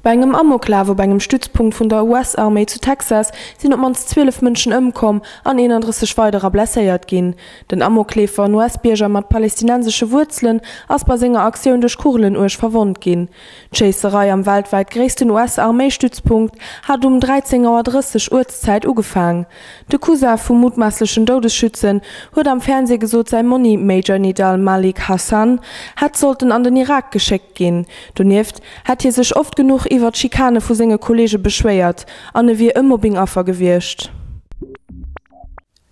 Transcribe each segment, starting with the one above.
Bei engem Amoklaf op engem Stützpunkt vun der US-Arméi zu Texas sinn op d'mannst 12 Mënschen ëmkomm an 31 weiderer blesséiert ginn. Den Amokleefer, en US-Bierger mat palestinensesche Wuerzelen, ass bei senger Aktioun duerch Kugelen uerg verwonnt ginn. D'Schéisserei am weltwäit gréissten US-Arméistützpunkt hat um 13 Auer 30 Uertszäit ugefaang. De Cousin vum mutmaasslechen Doudesschützen huet am Fernsee gesot, säi Monni, Major Nidal Malik Hassan, hätt sollten an den Irak geschéckt ginn. Donieft hätt hie sech oft genuch iwwer d'Schikane vu senge Kolleege beschwéiert an e wier e Mobbing-Affer gewiescht.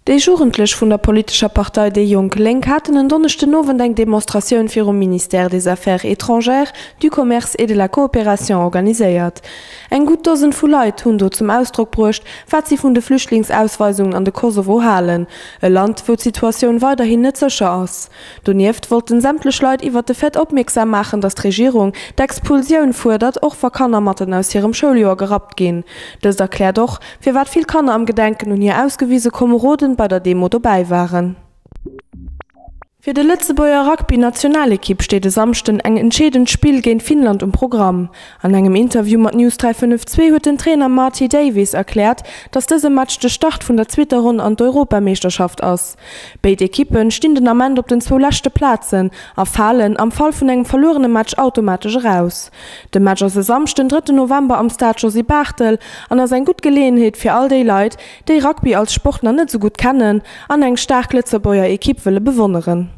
Déi Jugendlech vun der politescher Partei Déi Jonk Lénk haten en Donneschdenowend eng Demonstratioun virum Ministère des Affaires étrangères, du Commerce et de la Coopération organiséiert. Eng gutt Dosen vu Leit hunn do zum Ausdrock bruecht, wat si vun de Flüchtlingsausweisungen an de Kosovo halen, e Land, wou d'Situatioun weiderhin net sécher ass. Donieft wollten sämtlech Leit iwwert de Fait opmierksam maachen, datt d'Regierung d'Expulsioun fuerdert, och wa Kanner matten aus hirem Schouljoer gerappt ginn. Dëst erkläert och, firwat vill Kanner am Gedenken un hir ausgewise Komeroden bei der Demo dobäi waren. Fir de Lëtzebuerger Rugby-Nationalekipp steet e Samschden eng entscheedend Spill géint Finnland um Programm. An engem Interview mat News 352 huet den Trainer Marty Davies erkläert, datt dëse Match de Start vun der zweeter Ronn an d'Europameeschterschaft ass. Béid Ekippe stinn den Ament op den zwou leschte Plazen a falen am Fall vun engem verluerene Match automatesch eraus. De Match ass e Samschden, drëtten November am Stade Josy Barthel an ass eng gutt Geleeënheet fir all déi Leit, déi Rugby als Sport nach net esou gutt kennen an eng staark Lëtzebuerger Ekipp wëlle bewonneren.